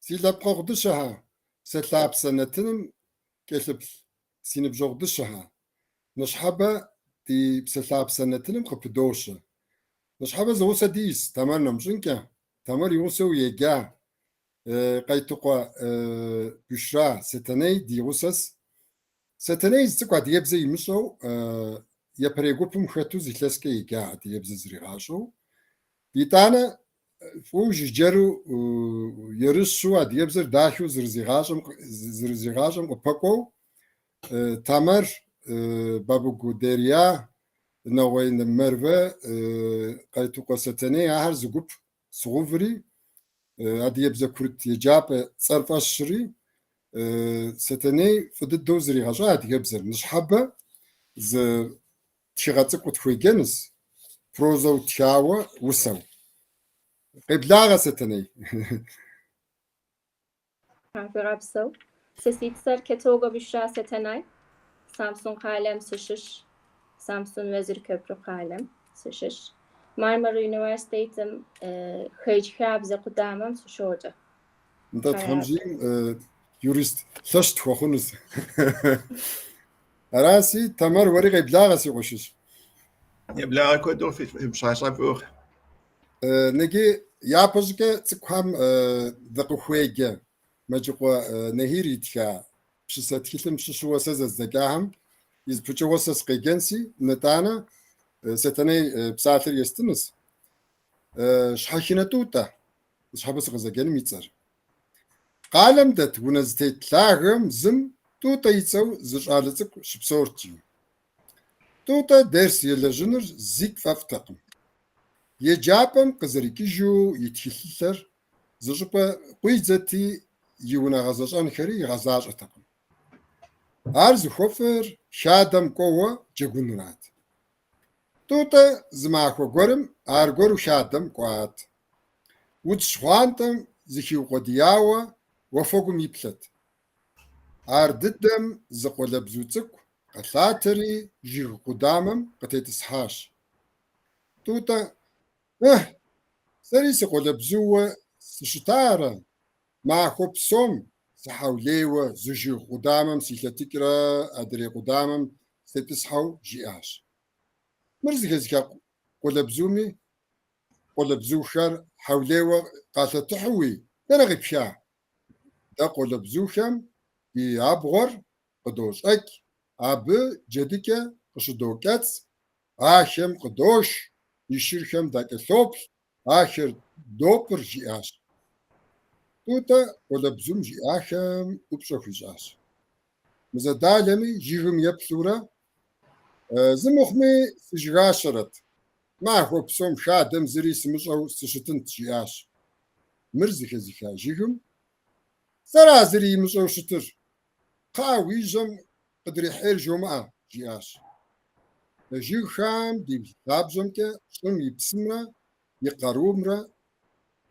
Си лъэпкъэгъу дыщэхэ, Псэлъапсэ нэтыным кӏэлъыплъ си ныбжьэгъу дыщэхэ, ныщхьэбэ ди Псэлъапсэ нэтыным къыпыдощэ. Ныщхьэбэ зы гъусэ диӏэщ Тэмэр нэмыщӏынкӏэ, Тэмэр и гъусэу еджа Къайтыкъуэ Бюшра Сэтэней ди гъусэс. Сэтэней зы цӏыкӏу адыгэбзэ имыщӏэу япэрей гупым хэту зы илъэскӏэ еджа адыгэбзэ зригъащӏэу. Итӏанэ фӏыуэ жыджэру ерыщу адыгэбзэр дахэу зэрызигъащӏэм къыпэкӏуэу Тамэр, Бабыгу Дерия, Нэгъуей Мерве, Къайтыкъуэ Сэтэней ахэр зы гуп сгъуври, адыгэбзэ курыт еджапӏэ цӏэр фӏэсщри, Сэтэней фӏы дыдэу зригъэщӏа адыгэбзэр. Ныщхьэбэ зы тхыгъэ цӏыкӏу къытхуеджэнущ, прозэу тхауэ усэу. Къеблагъэ, Сэтэней! Тхьэуегъэпсэу. Сэ си цӏэр Кетогуэ Бюшра Сэтэнай. Самсун къалэм сыщыщ. Самсун Vezirköprü къалэм сыщыщ. Мармара университетым хэдж хабзэ къудамэм сыщоджэ. Нтӏэ, Тхьэмжьийм юрист лъэщ тхуэхъунущ. Араси, Тэмэр, уэри къеблагъэ, си къуэшыжь. Еблагъэ куэду фи пщащӏэ фӏыгъ. Ныджы япэщӏыкӏэ цӏыкӏухэм дыкъыхуеджэ Мэджыкъуэ Нахир итха пщысэ тхылъым щыщыуэ сэ зэздзэкӏахэм и зы пычыгъуэ сэ сыкъеджэнси, нытӏанэ Сэтэней псалъэр естынущ. Щхьэхынэ Тӏутӏэ, ныщхьэбэ сыкъызэджэным и цӏэр. Къалэм дэт унэ зытет лъагэм зым Тӏутӏэ и цӏэу зы щӏалэ цӏыкӏу щыпсэурт жи. Тӏутӏэ дерс елэжьыныр зикӏ фӏэфӏтэкъым. Еджапӏэм къызэрикӏыжу и тхылъылъэр зыщӏыпӏэ къуидзэти, и унэ гъэзэщӏэнхэри игъэзащӏэтэкъым. Ар зыхуэфӏыр хадэм кӏуэуэ джэгунырат. Тӏутӏэ зы махуэ гуэрым аргуэру хадэм кӏуат. Удз щхъуантӏэм зыхиукъуэдияуэ уафэгум иплъэт. Ар дыдэм зы къуалэбзу цӏыкӏу къэлъатэри жыг къудамэм къытетӏысхьащ. Тӏутӏэ, Ыхь, сэри сыкъуалэбзууэ сыщытарэ, махуэ псом сыхьэулейуэ зы жыг къудамэм силъэтыкӏрэ адрей къудамэм сытетӏысхьэу, жиӏащ. Мыр зэхэзыха къуалэбзуми, Къуалэбзухэр хьэулейуэ къалъэтыхьуи, дэнэ къипха? Дэ къуалэбзухэм ди абгъуэр къыдощӏэкӏ, абы джэдыкӏэ къыщыдокӏэцӏ, ахэм къыдош, ди шырхэм дакӏэлъоплъ, ахэр допӏыр, жиӏащ. Тӏутӏэ къуалэбзум жиӏахэм упщӏэ хуищӏащ. Мызэдалэми жыгым еплъурэ, зы мыхъуми сыжыгащэрэт, махуэ псом хадэм зыри сымыщӏэу сыщытынт, жиӏащ. Мыр зэхэзыха жыгым, Сэра зыри имыщӏэу щытыр? Кхъыӏэ, уи жьэм къыдрихьейр жомыӏэ, жиӏащ. Дэ жыгхэм ди лъабжьэмкӏэ щӏым и псымрэ и къарумрэ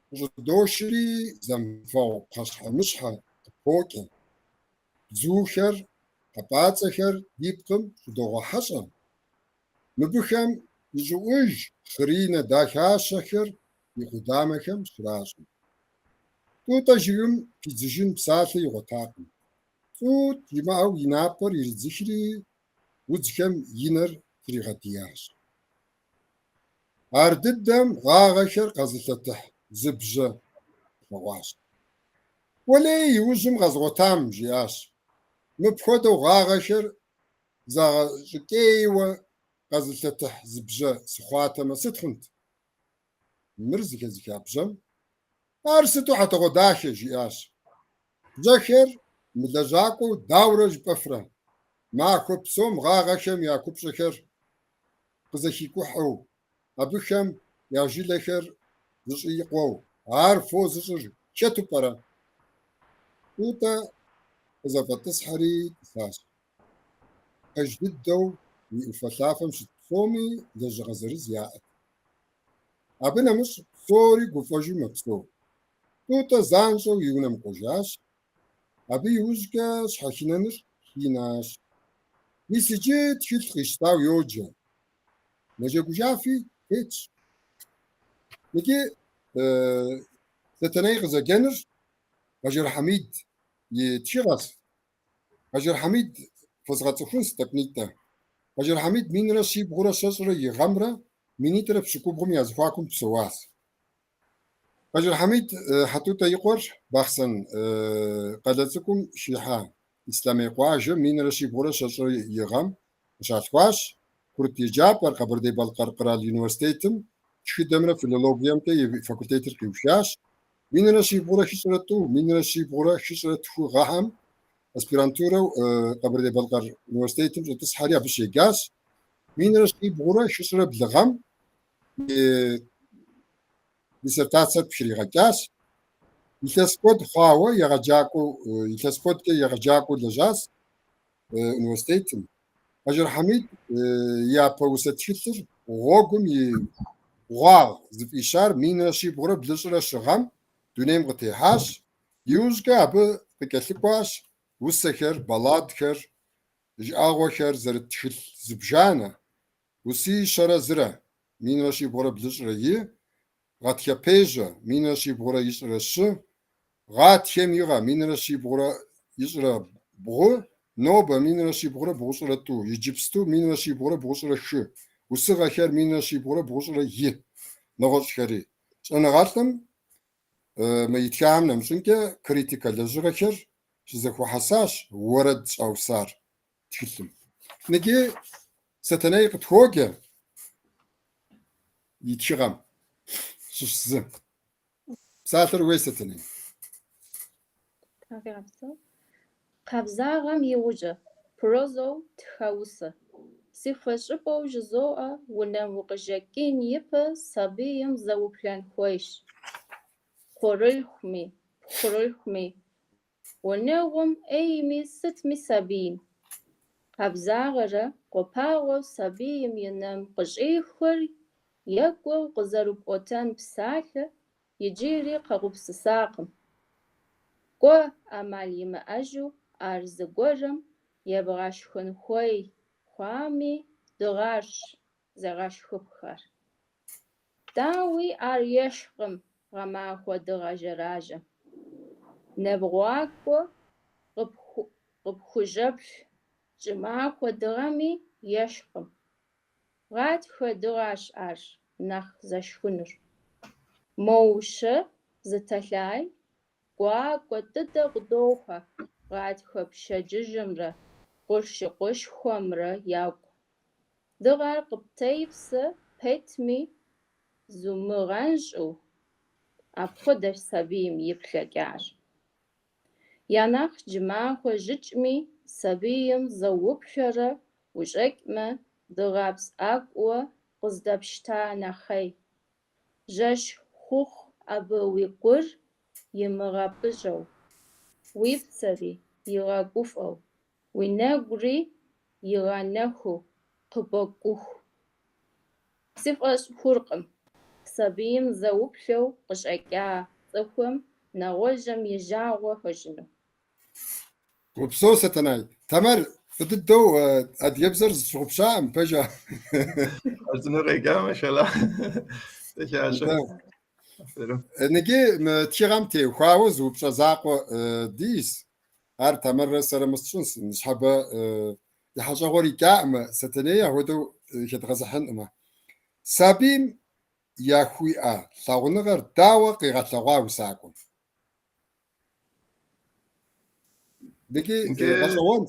къыщӏыдошри, зэмыфэгъу пхъэщхьэмыщхьэ къыпокӏэ. Бзухэр, хьэпӏацӏэхэр ди пкъым щыдогъэхьэщӏэ. Мыбыхэм ищӏыӏуж хъыринэ дахащэхэр ди къудамэхэм щращӏэ. Тӏутӏэ жыгым пидзыжын псалъэ игъуэтакъым. Цӏут жимыӏэу и напӏэр иридзыхри, удзхэм и нэр тригъэдиящ. Ар дыдэм гъагъэхэр къэзылъэтыхь зы бжьэ къилъэгъуащ. Уэлей, иужьым къэзгъуэтам, жиӏащ. Мыпхуэдэу гъагъэхэр загъэщӏыкӏейуэ къэзылъэтыхь зы бжьэ сыхъуатэмэ, сыт хъунт? Мыр зэхэзыха бжьэм, Ар сыту хьэтэгъуэдахэ, жиӏащ. Бжьэхэр мылэжьакӏуэу даурэ жыпӏэфрэ? Махуэ псом гъагъэхэм я купщӏэхэр къызэхикӏухьу, абыхэм я жылэхэр зыщӏикъуэу, ар фо зыщӏыр хэту пӏэрэ? Тӏутӏэ къызэфӏэтӏысхьэри тӏысащ. Пэж дыдэу уи ӏуфэлъафэм щыт псоми лэжьыгъэ зырыз яӏэт. Абы нэмыщӏ псори гуфӏэжу мэпсэу. Тӏутӏэ занщӏэу и унэм кӏуэжащ. Абы иужькӏэ щхьэхынэныр хинащ. Мис иджы тхылъ къищтауэ йоджэ. Нэжэгужафи тетщ. Иджы Сэтэней къызэджэныр. Къэжэр Хьэмид и тхыгъэщ. Къэжэр Хьэмид фэзгъэцӏыхунщ тӏэкӏунитӏэ. Къэжэр Хьэмид минрэ щибгъурэ щэщӏрэ и гъэмрэ минитӏрэ пщыкӏубгъум я зэхуакум псэуащ. Къэжэр Хьэмид Хьэтӏутӏэ и къуэр Бахъсэн къалэ цӏыкӏум хыхьэ Ислъэмей къуажэм минрэ щибгъурэ щэщӏрэ и гъэм къыщалъхуащ. Курыт еджапӏэр Къэбэрдей-Балъкъэр къэрал университетым тхыдэмрэ филологиемкӏэ и факультетыр къиухащ. Минрэ щибгъурэ хыщӏрэ тӏу, минрэ щибгъурэ хыщӏрэ тху гъэхэм аспирантурэу Къэбэрдей-Балъкъэр университетым щӏэтӏысхьэри абы щеджащ. Минрэ щибгъурэ хыщӏрэ блы гъэм и диссертацэр пхригъэкӏащ. Илъэс куэд хъуауэ егъэджакӏуэу, илъэс куэдкӏэ егъэджакӏуэу лэжьащ университетым. Къэжэр Хьэмид и япэ усэ тхылъыр Гъуэгум и бгъуагъ зыфӏищар минрэ щибгъурэ блыщӏрэ щы гъэм дунейм къытехьащ. Иужькӏэ абы къыкӏэлъыкӏуащ усэхэр, балладхэр, жыӏэгъуэхэр зэрыт тхылъ зыбжанэ. Усищэрэ зырэ, минрэ щибгъурэ блыщӏрэ и, Гъатхэпежьэ, минрэ щибгъурэ ищӏрэ щы, Гъатхэм и гъэ, минрэ щибгъурэ ищӏрэ бгъу, Нобэ, минрэ щибгъурэ бгъущӏрэ тӏу, Иджыпсту, минрэ щибгъурэ бгъущӏрэ хы, Усыгъэхэр, минрэ щибгъурэ бгъущӏрэ и, нэгъуэщӏхэри. Щӏэныгъэлӏым мы итхам нэмыщӏынкӏэ критикэ лэжьыгъэхэр щызэхуэхьэсащ Уэрэд щӏаусар тхылъым. Ныджы Сэтэней къытхуоджэ и тхыгъэм щыщ зы. Псалъэр уей, Сэтэней. Тхьэуегъэпсэу. Къабзагъэм и гъуджэ, прозэу тха усэ. Сыхуэщӏыпэу жызоӏэ, унэм укъыщӏэкӏын ипэ сабийм зэ уплъэн хуейщ. Къуэрылъхуми, пхъурылъхуми, Гъунэгъум ейми сытми сабийм. Къабзагъэрэ гуапагъэу сабийм и нэм къыщӏихыр екӏуу къызэрыпӏуэтэн псалъэ иджыри къагупсысакъым. Кӏуэ, ӏэмал имыӏэжу ар зыгуэрым ебгъэщхьын хуей хъуами, дыгъэрщ зэгъэщхьыпхъэр. Дауи, ар ещхькъым гъэмахуэ дыгъэ жьэражьэм. Нэбгъуакӏуэ къыпхужьэплъ щӏымахуэ дыгъэми ещхькъым. Гъатхэ дыгъэрщ ар нэхъ зэщхьынур. Моуэ щэ зы тэлай гуакӏуэ дыдэ къыдохуэ гъатхэ пщэдджыжьымрэ къулъшыкъушхуэмрэ яку. Дыгъэр къыптепсэ пэтми, зумыгъэнщӏу, апхуэдэщ сабийм и плъэкӏар. Я нэхъ кӏымахуэ жьыкӏми, сабийм зэ уплъэрэ ущӏэкӏмэ, дыгъэпс ӏэгур къыздэпщта нэхъей, жэщ хъуху абы уи гур имыгъэпӏыщӏэу, уи псэри игъэгуфӏэу, уи нэгури игъэнэхуу къыбокӏух. Си фӏэщ хъуркъым сабийм зэ ӏуплъэу къыщӏэкӏа цӏыхум нэгъуэщӏым и жагъуэ хуищӏыну. Упсэу, Сэтэней. Тэмэр, фӏы дыдэу адыгэбзэр зыщыгъупщакъым, пэжа? Хъарзынэу къеджа, машаллахь. Дахащэ. Ныджы мы тхыгъэм теухуауэ зы упщӏэ закъуэ диӏэщ. Ар Тэмэррэ сэрэ мысщӏынщ. Ныщхьэбэ ди хьэщӏэгъуэр икӏаӏымэ, Сэтэней апхуэдэу хэдгъэзыхьынӏымэ. Сабийм яхуиӏэ лъагъуныгъэр дауэ къигъэлъэгъуа усакӏуэм? Ныджы гъэщӏэгъуэн,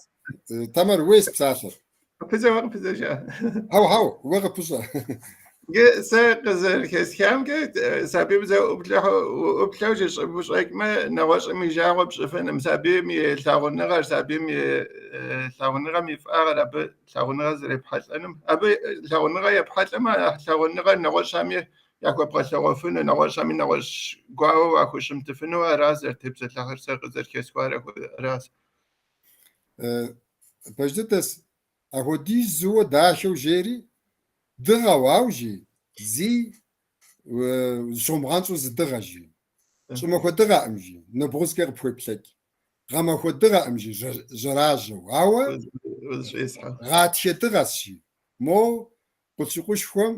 Тэмэр, уейщ псалъэр. Къыпыдзэ, уэ къыпыдзэ, жыӏэ. Хьэуэ, хьэуэ, уэ къыпыщӏэ. Иджы сэ къызэрыхэсхамкӏэ, сабийм зэ уӏуплъэу жьыщӏыб ущӏэкӏмэ, нэгъуэщӏым и жагъуэ пщӏыфынум. Сабийм и лъагъуныгъэр, сабийм и лъагъуныгъэм и фӏагъыр, абы лъагъуныгъэ зэрепхьэлӏэнум. Абы лъагъуныгъэ епхьэлӏэмэ, а лъагъуныгъэр нэгъуэщӏхэми яхуэбгъэлъэгъуэфыну, нэгъуэщӏхэми нэгъуэщӏ гуауэ уахущымытыфыну аращ зэрытепсэлъыхьыр, сэ къызэрыхэсхуар аращ. Пэж дыдэщ, апхуэдизуэ дахэу жери, дыгъэу, ауэ жи, зи зыщомыгъэнщӏу зы дыгъэ жи. Щӏымахуэ дыгъэкъым жи, нэбгъузкӏэ къыпхуеплъэкӏ. Гъэмахуэ дыгъэкъым жи, жьэражьэу, ауэ гъатхэ дыгъэщ жи. Мо къулъшыкъушхуэм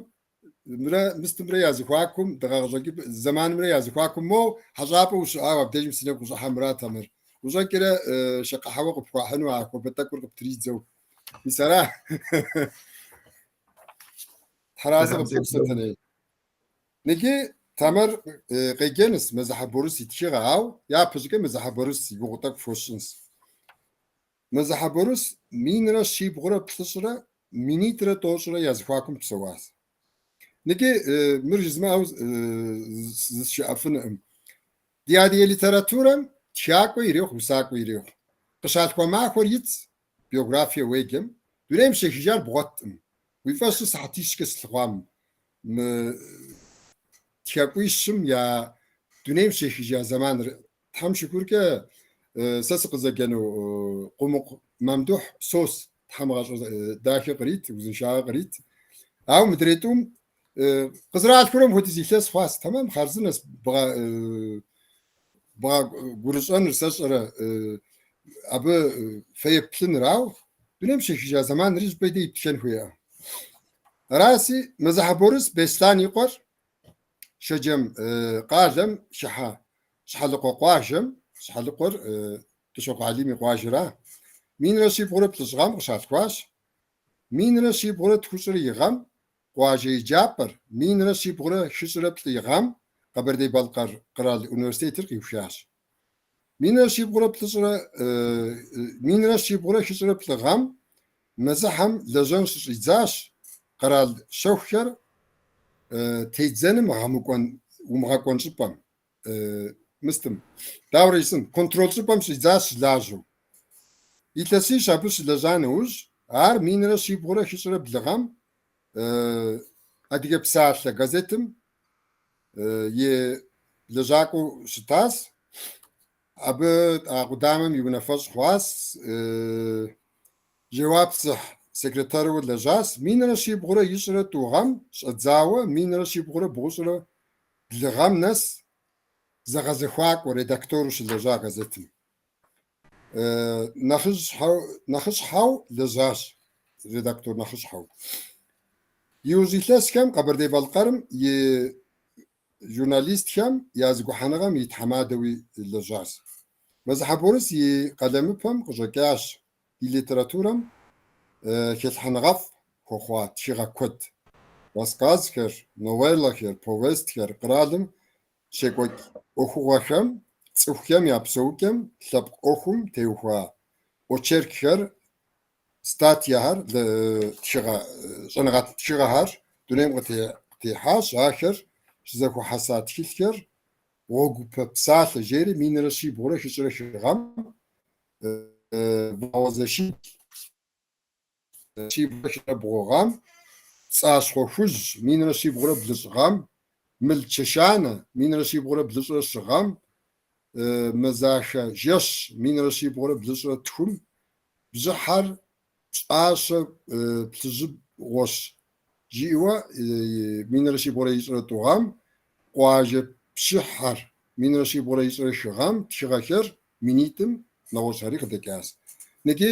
мрэ мыстымрэ я зэхуакум, дыгъэ къыщӏэкӏыпӏэ зэманымрэ я зэхуакум моу хьэщӏапӏэ ущыӏауэ абдежым си нэгу къыщӏыхьэ мырат мыр. Ущӏэкӏрэ шэ къэхьэуэ къыпхуахьыну а хуабэ тӏэкӏур къыптридзэу. Мис ара. Тхьэразэ къыпхухъу, Сэтэней. Ныджы Тамэр къеджэныс Мэзыхьэ Борис и тхыгъэ, ау япэщӏыкӏэ Мэзыхьэ Борис и гугъу тӏэкӏу фхуэсщӏынс. Мэзыхьэ Борис минрэ щибгъурэ плӏыщӏрэ минитӏрэ тӏощӏрэ я зэхуакум псэуащ. Ныджы мыр жызмыӏэу зысшыӏэфынукъым. Ди адыгэ литературэм тхакӏуэ ирехъу, усакӏуэ ирехъу. Къыщалъхуа махуэр итщ, биографие уеджэм, дунейм щехыжар бгъуэткъым. Уи фӏэщу сыхьэтищкӏэ сылъыхъуам мы тхакӏуищым я дунейм щехыжа зэманыр. Тхьэм шыкуркӏэ сэ сыкъызэджэну Къумыкъу Мамдухь псэущ, Тхьэм гъащӏэ дахэ кърит, узыншагъэ кърит. Ауэ мыдрей тӏум къызэралъхурэ мыпхуэдиз илъэс хъуащ, тэмэм, хъарзынэщ бгъэгурыщӏэныр сэ сщӏэрэ абы фэ еплъыныр, ауэ дунейм щехыжа зэманри щӏыпӏэ дей иптхэн хуейӏэ. Араси, Мэзыхьэ Борис Беслъан и къуэр Шэджэм къалэм хыхьэ Щхьэлыкъуэ къуажэм, Щхьэлыкъуэр Кӏыщокъуэ Алим и къуажэра, минрэ щибгъурэ плӏыщӏ гъэм къыщалъхуащ. Минрэ щибгъурэ тхущӏрэ и гъэм къуажэ еджапӏэр, минрэ щибгъурэ хыщӏрэ плӏы и гъэм Къэбэрдей-Балъкъэр къэрал университетыр къиухащ. Минрэ щибгъурэ плӏыщӏрэ, минрэ щибгъурэ хыщӏрэ плӏы гъэм Мэзыхьэм лэжьэн щыщӏидзащ къэрал щэхухэр тедзэным гъэмыкӏуэн, умыгъэкӏуэн щӏыпӏэм, мыстым, дауэрэ жысӏэн, контроль щӏыпӏэм щӏидзащ щылажьэу. Илъэсищ абы щылэжьа нэужь, ар минрэ щибгъурэ хыщӏрэ блы гъэм Адыгэ псалъэ газетым и лэжьакӏуэу щытащ. Абы а къудамэм и унафэщӏ хъуащ, жэуап зыхь секретару лэжьащ. Минрэ щибгъурэ ищӏрэ тӏу гъэм щӏэдзауэ минрэ щибгъурэ бгъущӏрэ блы гъэм нэс зэгъэзэхуакӏуэ, редактору щылэжьа газетым. Нэхъыщхьэу лэжьащ, редактор нэхъыщхьэу. Иужь илъэсхэм Къэбэрдей-Балъкъэрым и журналистхэм я зэгухьэныгъэм и тхьэмадэуи лэжьащ. Мэзыхьэ Борис и къалэмыпэм къыщӏэкӏащ ди литературэм хэлъхьэныгъэфӏ хуэхъуа тхыгъэ куэд. Рассказхэр, новеллэхэр, повестхэр къэралым щекӏуэкӏ ӏуэхугъуэхэм, цӏыхухэм я псэукӏэм, лъэпкъ ӏуэхум теухуа очеркхэр, статьяхэр, тхыгъэ, щӏэныгъэ тхыгъэхэр дунейм къытехьащ, ахэр щызэхуэхьэса тхылъхэр Гъуэгупэ псалъэ жери минрэ щибгъурэ хыщӏрэ хы гъэм, Вагъуэзэшибл щибгъурэ хырэ бгъу гъэм, Пцӏащхъуэ хужь минрэ щибгъурэ блыщӏ гъэм, Мыл чэщанэ минрэ щибгъурэ блыщӏрэ щы гъэм, Мэзахэ жэщ минрэ щибгъурэ блыщӏрэ тхум, Бжьыхьэр пщӏащэ плъыжьыбгъуэщ жиӏэуэ минрэ щибгъурэ ищӏрэ тӏу гъэм, Къуажэ пшыхьхэр минрэ щибгъурэ ищӏрэ хы гъэм, тхыгъэхэр минитӏым нэгъуэщӏхэри къыдэкӏащ. Ныджы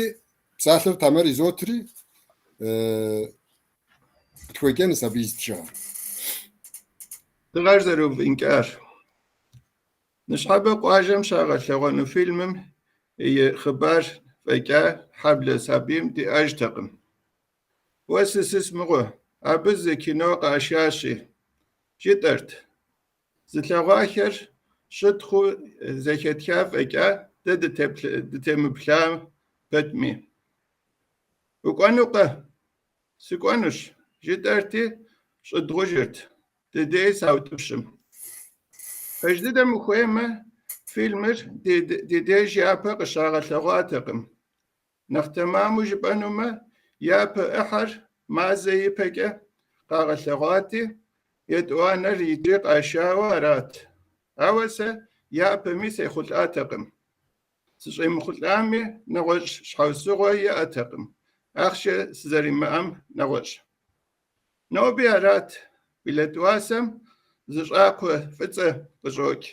псалъэр Тамэр изотри, къытхуеджэнущ абы и тхыгъэ. Дыгъэр зэрыуфӏынкӏар. Ныщхьэбэ къуажэм щагъэлъэгъуэну фильмым и хъыбар фӏэкӏа хьэблэ сабийм диӏэжтэкъым. Уэ сысыс мыгъуэ, абы зы кино къашащи, жытӏэрт. Зылъэгъуахэр щытхъуу зэхэтха фӏэкӏа дэ дытемыплъа пэтми. Укӏуэнукъэ? Сыкӏуэнущ, жытӏэрти щӏыдгъужырт, дыдей саутӏыпщым. Пэж дыдэм ухуеймэ, фильмыр ди деж япэ къыщагъэлъэгъуатэкъым. Нэхъ тэмэму жыпӏэнумэ, япэ ӏыхьэр мазэ ипэкӏэ къагъэлъэгъуати, етӏуанэр иджы къашауэ арат. Ауэ сэ япэми сехъулӏатэкъым. Сыщӏемыхъулӏами нэгъуэщӏ щхьэусыгъуэ иӏэтэкъым, ахъшэ сызэримыӏэм нэгъуэщӏ. Ноби арат, билет уасэм зы щӏакхъуэ фӏыцӏэ къыщӏокӏ.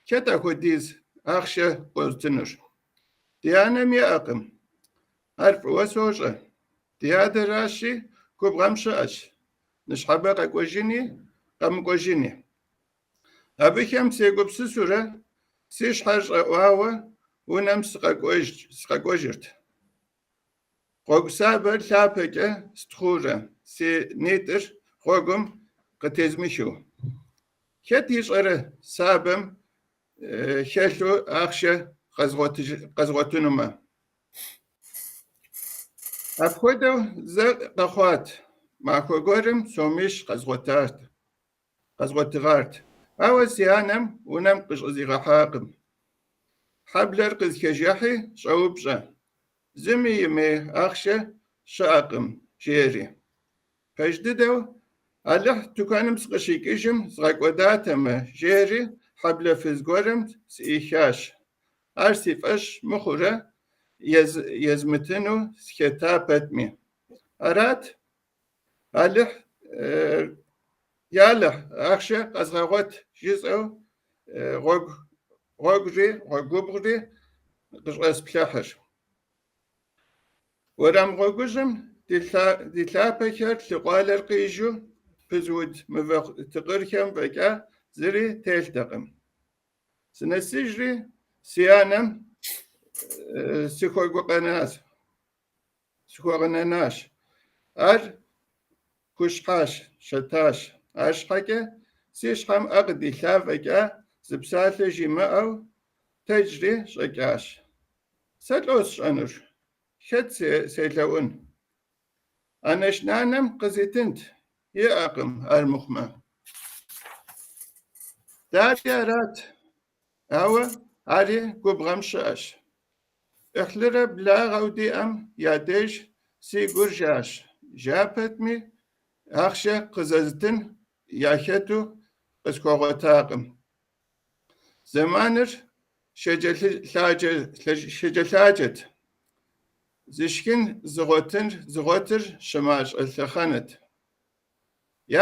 Хэт апхуэдиз ахъшэ къозытынур? Ди анэм иӏэкъым. Ар фӏыуэ сощӏэ. Ди адэращи, губгъуэм щыӏэщ. Ныщхьэбэ къэкӏуэжыни, къэмыкӏуэжыни. Абыхэм сегупсысурэ си щхьэр щӏэӏуауэ унэм сыкъэкӏуэжырт. Гъуэгу сабэр лъапэкӏэ стхъуурэ си нитӏыр гъуэгум къытезмыхыу. Хэт ищӏэрэ сабэм хэлъу ахъшэ къэзгъуэтынумэ. Апхуэдэу зэ къэхъуат. Махуэ гуэрым сомищ къэзгъуэтыгъат, ауэ си анэм унэм къыщӏызигъэхьакъым. Хьэблэр къызэхежыхьи щӏэупщӏэ, зыми имей ахъшэ щыӏэкъым, жери. Пэж дыдэу, Алыхь тыкуэным сыкъыщикӏыжым згъэкӏуэдатэмэ, жери хьэблэ фыз гуэрым сӏихащ. Ар си фӏэщ мыхъурэ езмытыну сыхэта пэтми. Арат, Алыхь, Ялыхь, ахъшэ къэзгъэгъуэт, жысӏэу гъуэгури гъуэгубгъури къыщӏэсплъыхьыр. Уэрам гъуэгужьым ди лъапэхэр лъыкъуалэр къижу пызыуд мывэ тыкъырхэм фӏэкӏа зыри телътэкъым. Сынэсыжри, си анэм сыхуэгъынэнащ. Ар хущхьащ, щэтащ. Арщхьэкӏэ си щхьэм ӏэ къыдилъа фӏэкӏа зы псалъэ жимыӏэу тэджри щӏэкӏащ. Сэ лӏо сщӏэнур? Хэт селъэӏун? Анэш нанэм къызитынт, иӏэкъым армыхъумэ. Дади арат, ауэ ари губгъуэм щыӏэщ. Ӏыхьлырэ благъэу диӏэм я деж си гур жащ, жа пэтми, ахъшэ къызэзытын яхэту къысхуэгъуэтакъым. Зэманыр шэджэлъаджэт, зышхын зыгъуэтыр щымащӏэ лъэхъэнэт.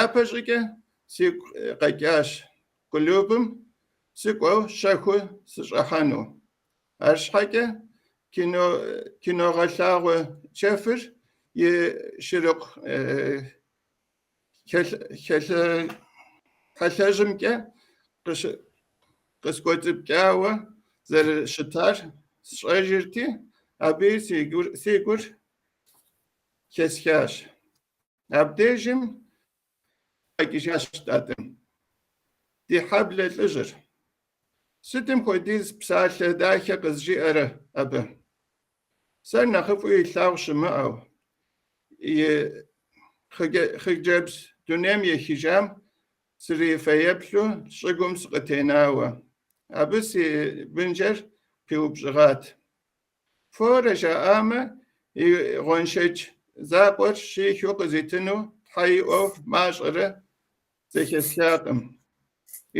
Япэщӏыкӏэ сигу къэкӏащ клубым сыкӏуэу щэхуу сыщӏыхьэну. Арщхьэкӏэ киногъэлъагъуэ чэфыр и шырыкъу хьэлъэжьымкӏэ къыскӏуэцӏыпкӏауэ зэрыщытар сщӏэжырти, абыи си гур хэсхащ. Абдежым къэкӏыжащ Тӏатӏым, ди хьэблэ лӏыжьыр. Сытым хуэдиз псалъэ дахэ къызжиӏэрэ абы? Сэр нэхъыфӏу илъагъу щымыӏэу, и хъыджэбз дунейм ехыжам срифэеплъу щӏыгум сыкъытенауэ, абы си бынжэр пиупщӏыгъат. Форэ жаӏамэ, и гъуэншэдж закъуэр щихыу къызитыну тхьэ иӏуэу мащӏэрэ зэхэсхакъым.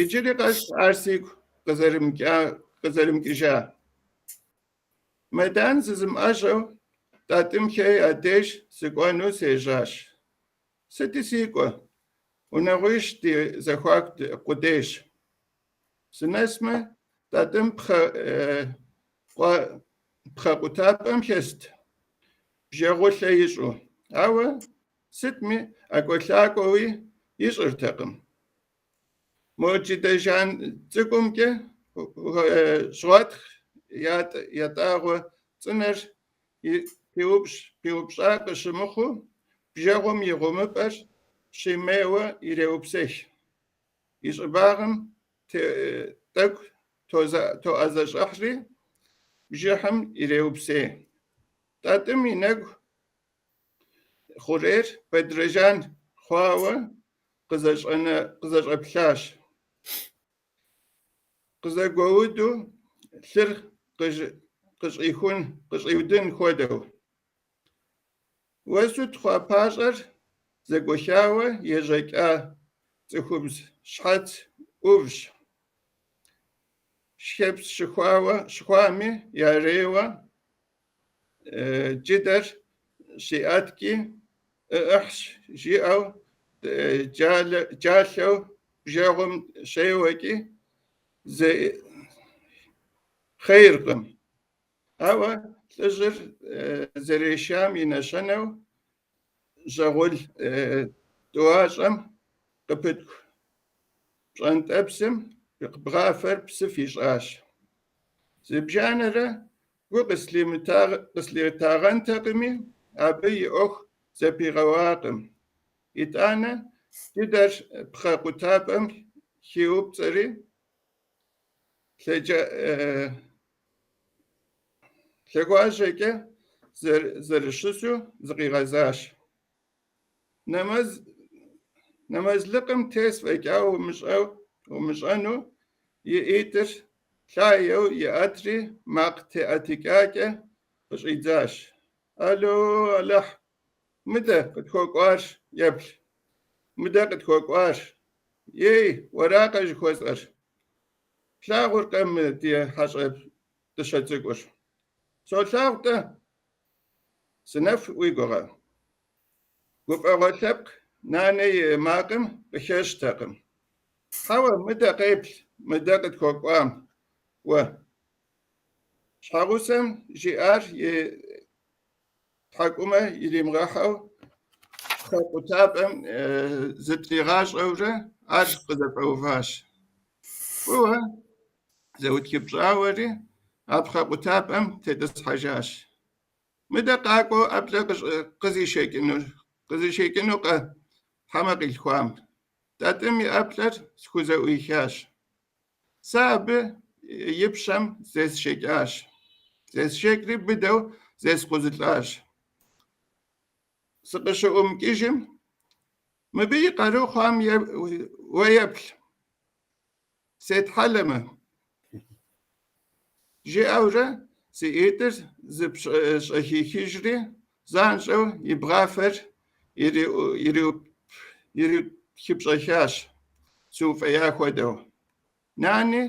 Иджыри къэс ар сигу къызэрымыкӏыжа. Мэдан зызмыӏэжьэу Тӏатӏымхэ я деж сыкӏуэну сежьащ. Сыти сикӏуэ, унагъуищ ди зэхуаку къудейщ. Сынэсмэ, Тӏатӏым пхъэ къутапӏэм хэст, бжэгъулъэ ищӏу, ауэ сытми ӏэкӏуэлъакӏуэуи ищӏыртэкъым. Мо джыдэ жан цӏыкӏумкӏэ щӏуатхъ ятӏагъуэ цӏынэр пиупщӏа къыщымыхъуу, бжэгъум и гъумыпӏэр щимейуэ иреупсех. И щӏыбагъым тӏэкӏу тоӏэзэщӏыхьри, бжыхьым иреупсей. Тӏатӏым и нэгу хъурейр бэдрэжан хъуауэ къызэщӏэплъащ. Къызэгуэуду лъыр къыщӏиудын хуэдэу. Уэсу тхъуа пащӏэр зэгуэхауэ ежьэкӏа цӏыхубз щхьэц ӏувщ. Шхэпс щыхуами ярейуэ джыдэр щиӏэткӏи ыӏыхьщ жиӏэу джалъэу бжэгъум щеуэкӏи хъейркъым. Ауэ лӏыжьыр зэрешам и нэщэнэу жьэгъул тӏуащӏэм къыпыткӏу пщӏэнтӏэпсым бгъафэр псыф ищӏащ. Зыбжанэрэ гу къыслъитагъэнтэкъыми, абы и ӏуэху зэпигъэуакъым. Итӏанэ джыдэр пхъэ къутапӏэм хиупцӏэри, лъэгуажьэкӏэ зэрыщысу зыкъигъэзащ. Нэмэзлыкъым тес фӏэкӏа умыщӏэну и ӏитӏыр лъагэу иӏэтри макъ теӏэтыкӏакӏэ къыщӏидзащ: Ало, Алыхь, мыдэ къытхуэкӏуар еплъ, мыдэ къытхуэкӏуар, ей, уэракъэ жыхуэсӏэр, плъагъуркъэ мы ди хьэщӏэ дыщэ цӏыкӏур? Солъагъу-тӏэ, сынэф уи гугъэ? Гуфӏэгъуэ лъэпкъ нанэ и макъым къыхэщтэкъым. Хьэуэ, мыдэ къеплъ, мыдэ къытхуэкӏуам, уэ. Щхьэгъусэм жиӏар и тхьэкӏумэ иримыгъэхьэу пхъэ къутапӏэм зытригъащӏэурэ ар къызэфӏэуващ. Фӏыуэ зэутхыпщӏауэри а пхъэ къутапӏэм тетӏысхьэжащ. Мыдэ къакӏуэу ӏэплӏэ къызишэкӏынукъэ хьэмэ къилъхуам. Тӏатӏым и ӏэплӏэр схузэӏуихащ. Сэ абы и пщэм зесшэкӏащ. Зесшэкӏри быдэу зескъузылӏащ. Сыкъыщыӏумыкӏыжым, мыбы и къару хъуам уэ еплъ, сетхьэлэмэ, жиӏэурэ си ӏитӏыр зыпщӏэхихыжри, занщӏэу и бгъафэр ириутхыпщӏэхащ, сыуфӏея хуэдэу. Нани,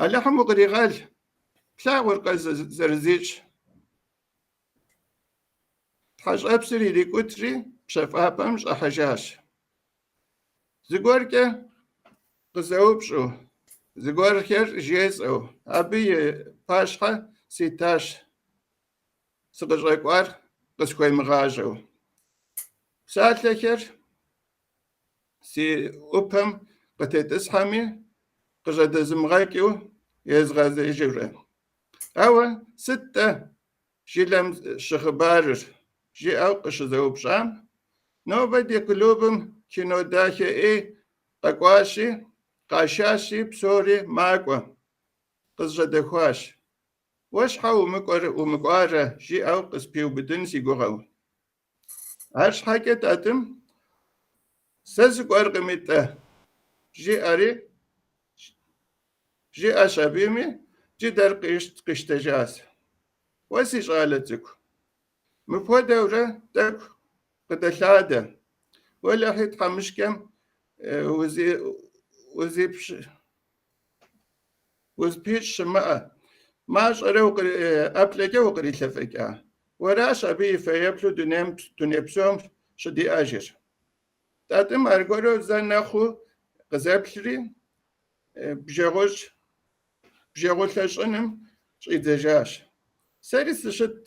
Алыхьым укъригъэл, плъагъуркъэ зэрызищӏ? Тхьэщӏэпсыр ирикӏутри, пщэфӏапӏэм щӏыхьэжащ. Зыгуэркӏэ къызэупщӏу, зыгуэрхэр жесӏэу абы и пащхьэ ситащ сыкъыщӏэкӏуар къысхуемыгъащӏэу. Псалъэхэр си ӏупэм къытетӏысхьэми, къыжьэдэзмыгъэкӏыу езгъэзэжурэ. Ауэ сыт-тӏэ жылэм щыхъыбарыр? жиӏэу къыщызэупщӏам, нобэ ди клубым кино дахэ ӏей къэкӏуащи, къашащи, псори макӏуэ, къызжьэдэхуащ. Уэ щхьэ умыкӏуарэ? жиӏэу къыспиубыдын си гугъэу. Арщхьэкӏэ Тӏатӏым сэ сыкӏуэркъыми-тӏэ, жиӏэри, жиӏэщ абыми, джыдэр къищтэжащ. Уэ си щӏалэ цӏыкӏу, мыпхуэдэурэ тӏэкӏу къыдэлъадэ, уэлэхьи тхьэмыщкӏэм узыпищӏ щымыӏэ, мащӏэрэ ӏэплӏэкӏэ укърилъэфӏэкӏа. Уэращ абы и фэеплъу дуней псом щыдиӏэжыр. Тӏатӏым аргуэру зэ нэхъуу къызэплъри, бжэгъулъэ щӏыным щӏидзэжащ. Сэри сыщытт,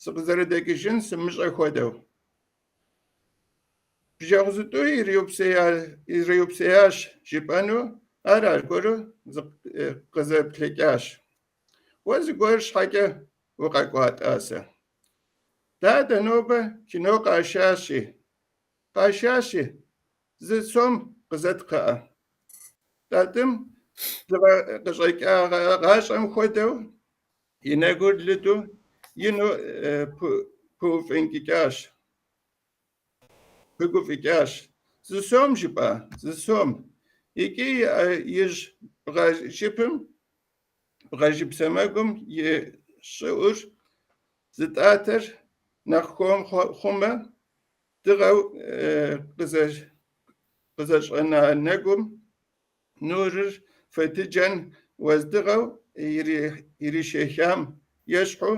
сыкъызэрыдэкӏыжын сымыщӏэ хуэдэу. Бжэгъу зытӏу ириупсеящ жыпӏэну, ар аргуэру къызэплъэкӏащ. Уэ зыгуэр щхьэкӏэ укъэкӏуа, тӏасэ? Дадэ нобэ кино къашащи, зы сом къызэт кхъыӏэ. Тӏатӏым дыгъэ къыщӏэкӏагъащӏэм хуэдэу и нэгур лыду ину пыуфӏынкӏыкӏащ, пыгуфӏыкӏащ. Зы сом жыпӏа? Зы сом. Икӏи и ӏэ ижь бгъэжыпым, бгъэжып сэмэгум и щӏыӏур зытӏатэр нэхъ хуэм хъумэ, дыгъэу къызэщӏэна нэгум нурыр фэтыджэн уэздыгъэу иришэхам ещхьу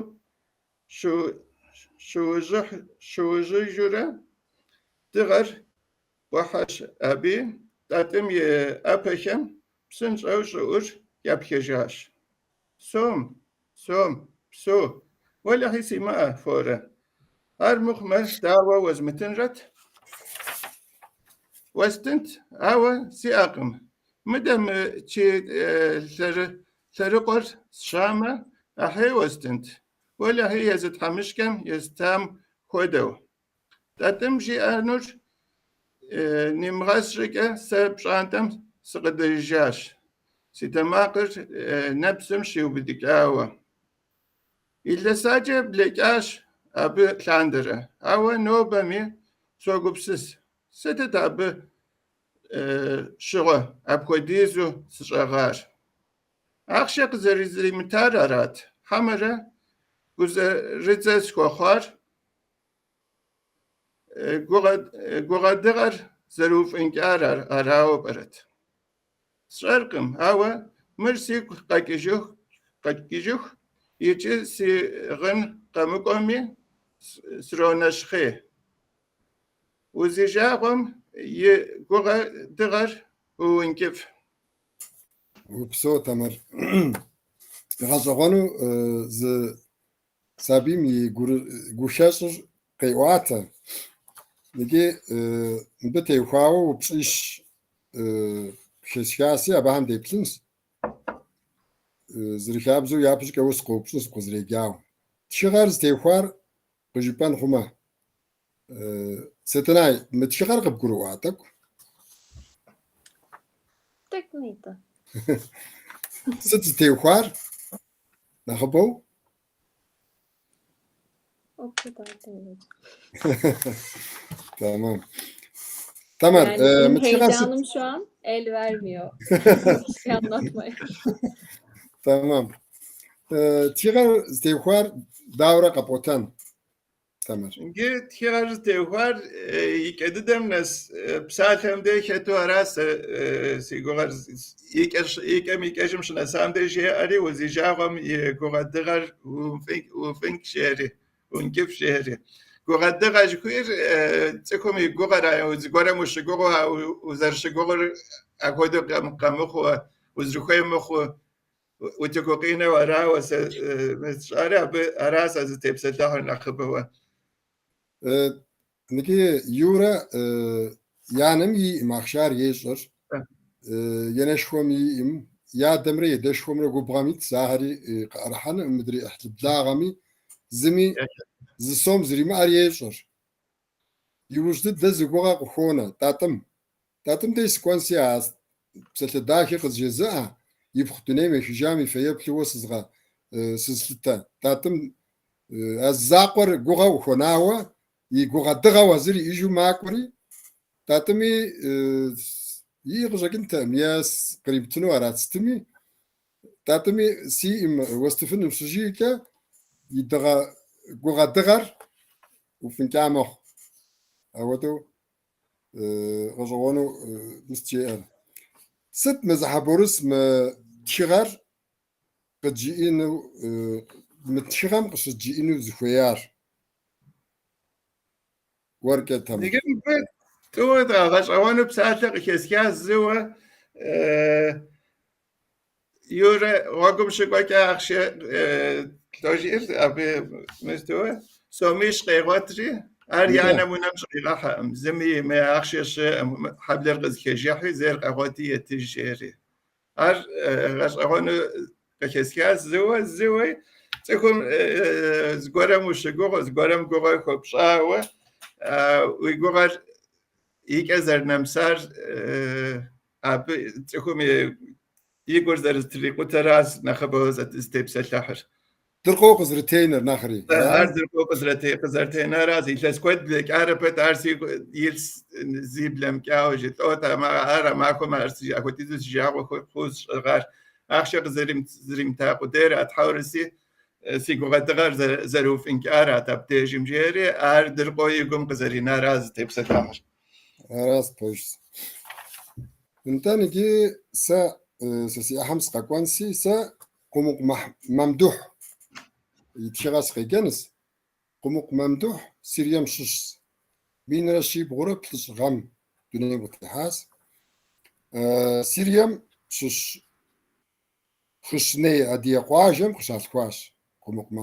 щыужьыхыжурэ дыгъэр къухьэщ аби, Тӏатӏым и ӏэпэхэм псынщӏэу щӏыӏур япхэжащ. Сом, сом, псо, уэлэхьи симыӏэ, Форэ. Ар мыхъумэ, дауэ уэзмытынрэт? Уэстынт, ауэ сиӏэкъым. Мыдэ мы чы лъэрыкъуэр сщамэ, ахьей уэстынт. Уэлэхьи, езы тхьэмыщкӏэм естам хуэдэу. Тӏатӏым жиӏэнур нимыгъэс щӏыкӏэ сэ пщӏантӏэм сыкъыдэжыжащ, си тэмакъыр нэпсым щиубыдыкӏауэ. Илъэс ӏэджэ блэкӏащ абы лъандэрэ, ауэ нобэми согупсыс, сытыт абы щыгъуэ апхуэдизу сыщӏэгъар? Ахъшэ къызэрызимытар арат, хьэмэрэ гузэрыдзэ схуэхъуар гугъэ-дыгъэр зэрыуфӏынкӏар арауэ пӏэрэт? Сщӏэркъым, ауэ мыр сигу къэкӏыжыху иджы си гъын къэмыкӏуэми, сронэщхъей. Узижагъуэм и гугъэ-дыгъэр уункӏыфӏ. Упсэу, Тэмэр. Гъэщӏэгъуэну зы сабийм и гухэщӏыр къеӏуатэ. Икӏи мыбы теухуауэ упщӏищ къыхэсхаси, абыхэм деплъынщ. Зэрыхабзэу япэщӏыкӏэ уэ сыкъоупщӏынщ укъызэреджауэ. Тхыгъэр зытеухуар къыжыпӏэн хъумэ. Сэтэнай, мы тхыгъэр къыбгурыӏуа тӏэкӏу? Тӏэкӏу нитӏэ. Сыт зытеухуар нэхъыбэу? O kadar değil. Tamam. Tamam. Yani benim Мы тхыгъэр сыт? heyecanım şu an el vermiyor. Bir şey anlatmaya. Tamam. Тхыгъэр зытеухуар дауэрэ къэпӏуэтэн, Тэмэр? Иджы тхыгъэр зытеухуар и кӏэ дыдэм нэс псалъэм деж хэту ара сэ си гугъэр и кӏэм и кӏэжым щынэсам деж жеӏэри, узижагъуэм и гугъэ-дыгъэр уфӏынкӏ жери, ункӏыфӏ жери. Гугъэ-дыгъэ жыхуиӏэр цӏыхум и гугъэр, зыгуэрым ущыгугъыу, узэрыщыгугъыр апхуэдэу къэмыхъуу, узэрыхуей мыхъуу, утыку къинэу арауэ сэ сщӏари, абы ара сэ зытепсэлъыхьыр нэхъыбэуэ. Икӏи Юрэ и анэм иӏым ахъшэ, ар ещӏэр, енэшхуэм иӏым, и адэмрэ едэшхуэмрэ губгъуэм итщ, ахэри къыӏэрыхьэнукъым, мыдрей ӏыхьлы благъэми зыми зы сом зэримыӏэр ещӏэр. Иужь дыдэ зы гугъэ къыхуонэ Тӏатӏым. Тӏатӏым деж сыкӏуэнси а псалъэ дахи къызжезыӏэ, ипхъу дунейм ехыжам и фэеплъу сызгъэ сызылъытэ. Тӏатӏым а зы закъуэр гугъэу къыхуэнауэ, и гугъэ дыгъэу а зыр иӏэжу макӏуэри, Тӏатӏыми иӏи къыщӏэкӏынтэкъым, е къримытыну арат сытми, Тӏатӏыми сиӏым уэстыфыным щыжиӏэкӏэ и дыгъэ гугъэ дыгъэр уфӏынкӏа мэхъу. Апхуэдэу гъэщӏэгъуэну мис жеӏэр. Сыт Мэзыхьэ Борис мы тхыгъэр къыджиӏэну, мы тхыгъэм къыщыджиӏэну зыхуеяр? Уэркӏэ, Тэмэр. Иджы мыбы тӏууэ гъэщӏэгъуэну псалъэ къыхэсхащ зыуэ. Юрэ гъуэгум щыкӏуэкӏэ ахъшэ лӏожиӏэр абы мыстыуэ сомищ къегъуэтри, ар и анэм унэм щӏигъэхьэкъым. Зыми имей ахъшэ щыӏэкъым, хьэблэр къызэхежыхьи, зейр къэгъуэти етыж жери. Ар гъэщӏэгъуэну къыхэсхащ зыуэ, зыуи цӏыхум зыгуэрым ущыгугъыу, зыгуэрым гугъэ хуэпщӏауэ, уи гугъэр и кӏэ зэрынэмысар абы цӏыхум и гур зэрызэтрикъутэращ нэхъыбэу зытепсэлъыхьыр. Дыркъуэу къызэрытенэр нэхъри. Ар дыркъуэу къызэрытенаращ. Илъэс куэд блэкӏарэ пэт ар сигу илъ зи блэмыкӏауэ жытӏот. Ар а махуэм ар апхуэдизу си жагъуэ хъуу сщӏыгъар. Ахъшэ къызэримыта къудейрат, хьэуэрэ си гугъэ-дыгъэр зэрыуфӏынкӏарат абдежым жери, ар дыркъуэу и гум къызэринаращ зытепсэлъыхьыр. Аращ, пэжщ. Нтӏэ, иджы сэ сэ си ӏыхьэм сыкъэкӏуэнси, сэ Къумыкъу Мамдухь и тхыгъэ сыкъеджэнущ. Къумыкъу Мамдухь Сирием щыщщ. 1709 гъэм дунейм къытехьащ. Сирием щыщ Хъыщней адыгэ къуажэм къыщалъхуащ Къумыкъу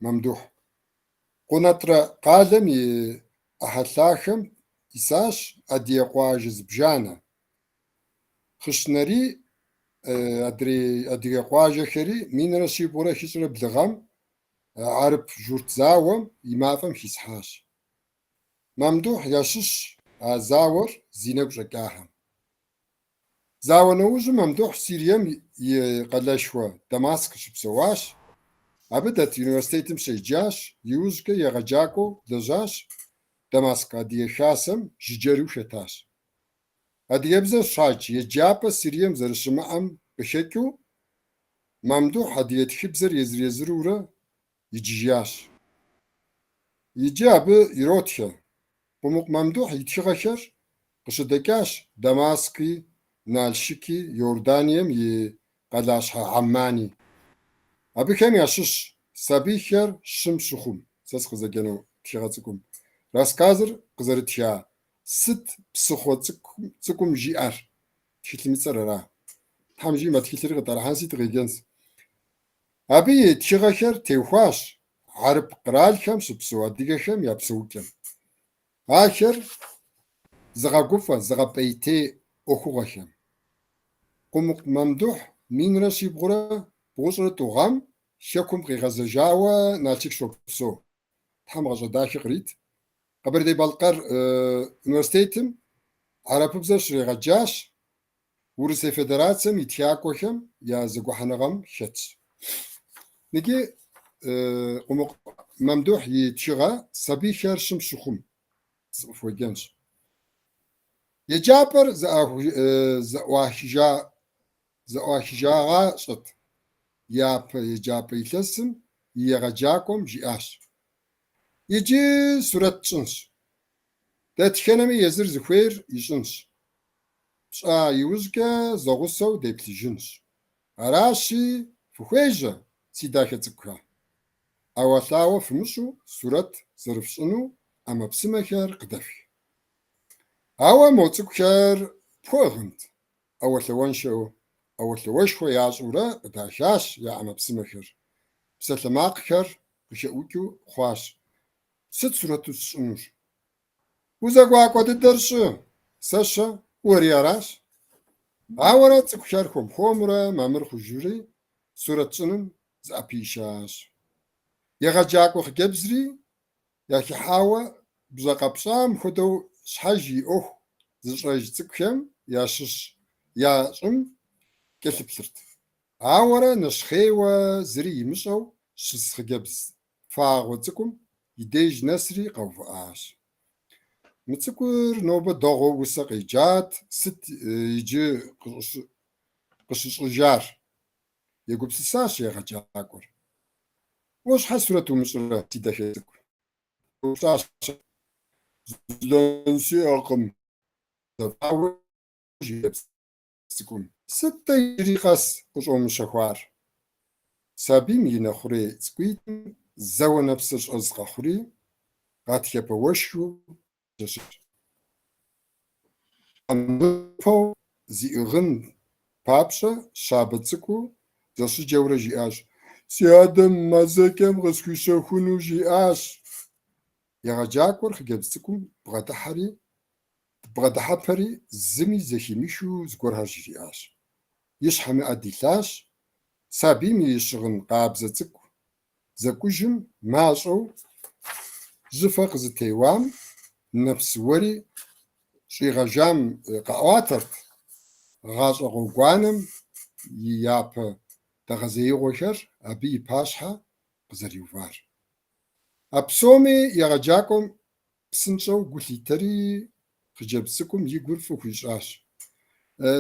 Мамдухь. Къунэтӏрэ къалэм и ӏэхэлъахэм исащ адыгэ къуажэ зыбжанэ. Хъышнэри адрей адыгэ къуажэхэри 1342 гъэм хьэрып-журт зауэм и мафӏэм хисхьащ. Мамдухь ящыщщ а зауэр зи нэгу щӏэкӏахэм. Зауэ нэужьым Мамдухь Сирием и къалэшхуэ Дамаск щыпсэуащ, абы дэт университетым щеджащ, иужькӏэ егъэджакӏуэу лэжьащ, Дамаск Адыгэ Хасэм жыджэру хэтащ. Адыгэбзэр щадж еджапӏэ Сирием зэрыщымыӏэм къыхэкӏыу, Мамдухь адыгэ тхыбзэр езыр-езырурэ иджыжащ. Иджы абы иротхэ. Къумыкъу Мамдухь и тхыгъэхэр къыщыдэкӏащ Дамаски, Налшыки, Иорданием и къалащхьэ Аммани. Абыхэм ящыщщ Сабийхэр щым щыхъум, сэ сыкъызэджэну тхыгъэ цӏыкӏум, рассказыр къызэрытха Сыт псыхъуэ цӏыкӏум жиӏэр? Тхылъым и цӏэр ара? Тхьэм жиӏэмэ, тхылъри къытӏэрыхьэнси дыкъеджэнщ. Абы и тхыгъэхэр теухуащ хьэрып къэралхэм щыпсэу адыгэхэм я псэукӏэм. Ахэр зыгъэгуфӏэ, зыгъэпӏейтей ӏуэхугъуэхэм. Къумыкъу Мамдухь 1392 гъэм Хэкум къигъэзэжауэ Налшык щопсэу. Тхьэм гъащӏэ дахэ кърит. Къэбэрдей-Балъкъэр университетым хьэрыпыбзэр щригъэджащ, Урысей Федерацэм и тхакӏуэхэм я зэгухьэныгъэм хэтщ. Иджы Къумыкъу Мамдухь и тхыгъэ Сабийхэр щым щыхъум сыкъыфхуеджэнщ. Еджапӏэр зэӏуахыжагъащӏэт. Япэ еджапӏэ илъэсым и егъэджакӏуэм жиӏащ. Иджы сурэт тщӏынщ. Дэтхэнэми езыр зыхуейр ищӏынщ. Тщӏа иужькӏэ зэгъусэу деплъыжынщ. Аращи, фыхуежьэ, си дахэ цӏыкӏухэ. ӏэуэлъауэ фымыщӏу сурэт зэрыфщӏыну ӏэмэпсымэхэр къыдэфх. Ауэ мо цӏыкӏухэр пхуэӏыгъынт? ӏэуэлъауэншэу, ӏэуэлъауэшхуэ ящӏурэ къыдахащ я ӏэмэпсымэхэр. Псалъэмакъхэр къыхэӏукӏыу хъуащ. Сыт сурэту сщӏынур? Узэгуакӏуэ дыдэр щӏы, сэ-щэ, уэри аращ. Ауэрэ цӏыкӏухэр хуэм-хуэмурэ мамыр хъужри, сурэт щӏыным зыӏэпишащ. Егъэджакӏуэ хъыджэбзри яхыхьауэ бжьэ къэпщӏам хуэдэу щхьэж и ӏуэху зыщӏэж цӏыкӏухэм ящыщ ящӏым кӏэлъыплъырт. Ауэрэ нэщхъейуэ зыри имыщӏэу щыс хъыджэбз фагъуэ цӏыкӏум и деж нэсри къэувыӏащ. Мы цӏыкӏур нобэ дэгъуэу усэ къеджат, сыт иджы къыщыщӏыжар? Егупсысащ егъэджакӏуэр. Уэ щхьэ сурэт умыщӏрэ, си дахэ цӏыкӏу? Еупщӏащ. Зэлэн сиӏэкъым, зэфӏауэ жиӏэ цӏыкӏум. Сыт-тӏэ иджыри къэс къыщӏомыщэхуар? Сабийм и нэ хъурей цӏыкӏуитӏым зэуэ нэпсыр щӏэз къэхъури, гъатхэпэ уэшхыу щэщащ. Къэмыпэу зиӏыгъын папщӏэ щабэ цӏыкӏуу зэщыджэурэ жиӏащ, Си адэм мазэкӏэм къысхуищэхуну жиӏащ. Егъэджакӏуэр хъыджэбз цӏыкӏум бгъэдыхьэри, бгъэдыхьэпэри зыми зэхимыхыу зыгуэрхэр жриӏащ. И щхьэми ӏэ дилъащ, сабийм и щыгъын къабзэ цӏыкӏу зэкӏужым мащӏэу жьыфэ къызытеуам нэпс уэри щӏигъэжам къаӏуатэрт гъащӏэ гъуэгуанэм и япэ дэгъэзеигъуэхэр абы и пащхьэ къызэриувар. А псоми егъэджакӏуэм псынщӏэу гу лъитэри, хъыджэбз цӏыкӏум и гур фӏы хуищӏащ.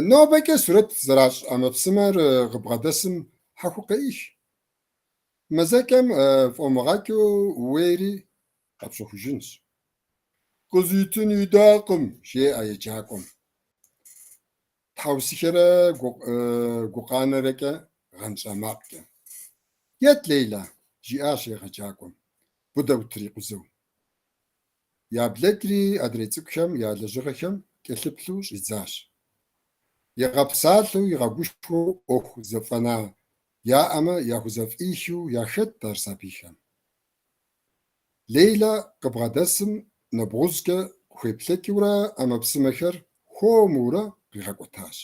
Нобэкӏэ сурэт зэращӏ ӏэмэпсымэр къыбгъэдэсым хьэхуу къеӏых. Мазэкӏэм фӏомыгъэкӏыу ууейри къэпщэхужынщ. Къызитын идакъым, жеӏэ еджакӏуэм. Тхьэусыхэрэ гукъанэрэкӏэ гъэнщӏа макъкӏэ. Ет, Лейла, жиӏащ егъэджакӏуэм, быдэу трикъузэу. Яблэкӏри адрей цӏыкӏухэм я лэжьыгъэхэм кӏэлъыплъу щӏидзащ. Игъэпсалъэу, игъэгушхуэу ӏуэху зэфӏэна яӏэмэ яхузэфӏихыу яхэтт ар сабийхэм. Лейла къыбгъэдэсым нэбгъузкӏэ къыхуеплъэкӏыурэ ӏэмэпсымэхэр хуэмурэ къигъэкӏуэтащ.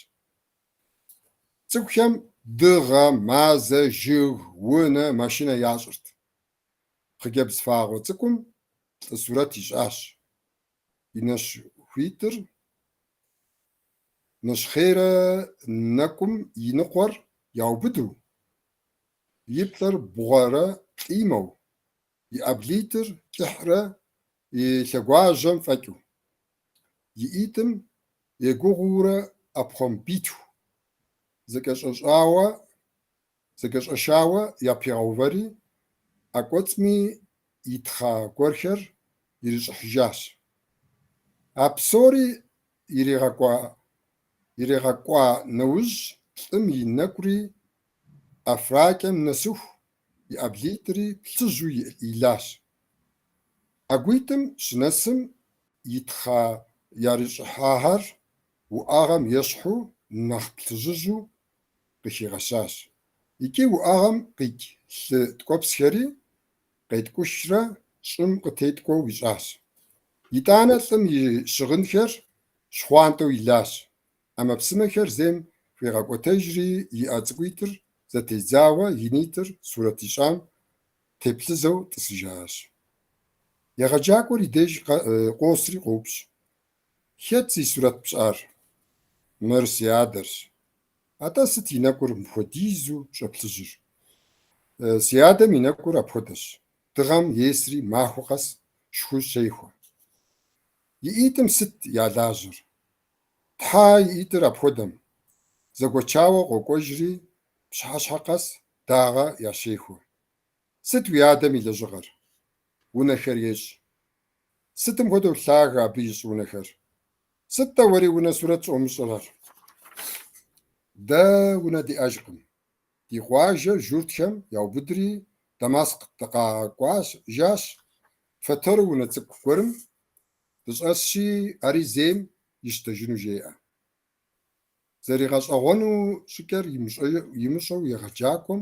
Цӏыкӏухэм дыгъэ, мазэ, жыг, унэ, машинэ ящӏырт. Хъыджэбз фагъуэ цӏыкӏум лӏы сурэт ищӏащ. И нэщхуитӏыр нэщхъейрэ нэкӏум и ныкъуэр яубыду, и плӏэр бгъуэрэ плӏимэу, и ӏэблитӏыр кӏыхьрэ и лъэгуажьэм фӏэкӏыу. И ӏитӏым егугъуурэ ӏэпхъуамбитху зэкӏэщӏэшауэ япигъэувэри, ӏэ кӏуэцӏми итхъа гуэрхэр ирищӏыхьыжащ. А псори иригъэкӏуа нэужь, лӏым и нэкӏури ӏэфракӏэм нэсыху, и ӏэблитӏри плъыжьу илащ. ӏэгуитӏым щынэсым, итхъа ярищӏыхьахэр уӏэгъэм ещхьу нэхъ плъыжьыжу къыхигъэщащ. Икӏи уӏэгъэм къикӏ лъы ткӏуэпсхэри къеткӏухрэ щӏым къытеткӏуэу ищӏащ. Итӏанэ лӏым и щыгъынхэр щхъуантӏэу илащ. ӏэмэпсымэхэр зейм хуигъэкӏуэтэжри, и ӏэ цӏыкӏуитӏыр зэтедзауэ, и нитӏыр сурэт ищӏам теплъызэу тӏысыжащ. Егъэджакӏуэр и деж къосри къоупщӏ: Хэт зи сурэт пщӏар? Мыр си адэрщ. Атӏэ сыт и нэкӏур мыпхуэдизу щӏэплъыжьыр? Си адэм и нэкӏур апхуэдэщ. Дыгъэм есри махуэ къэс шху щехуэ. И ӏитӏым сыт я лажьэр? Тхьэ, и ӏитӏыр апхуэдэм. Зэгуэчауэ къокӏуэжри, пщыхьэщхьэ къэс дагъэ ящехуэ. Сыт уи адэм и лэжьыгъэр? Унэхэр ещӏ. Сытым хуэдэу лъагэ абы ищӏ унэхэр? Сыт-тӏэ уэри унэ сурэт щӏомыщӏрэр? Дэ унэ диӏэжкъым. Ди къуажэр журтхэм яубыдри, Дамаск дыкъагъэкӏуэжащ. Фэтэру унэ цӏыкӏу гуэрым дыщӏэсщи, ари зейм ищтэжыну жеӏэ. Зэригъэщӏэгъуэну щӏыкӏэр имыщӏэу егъэджакӏуэм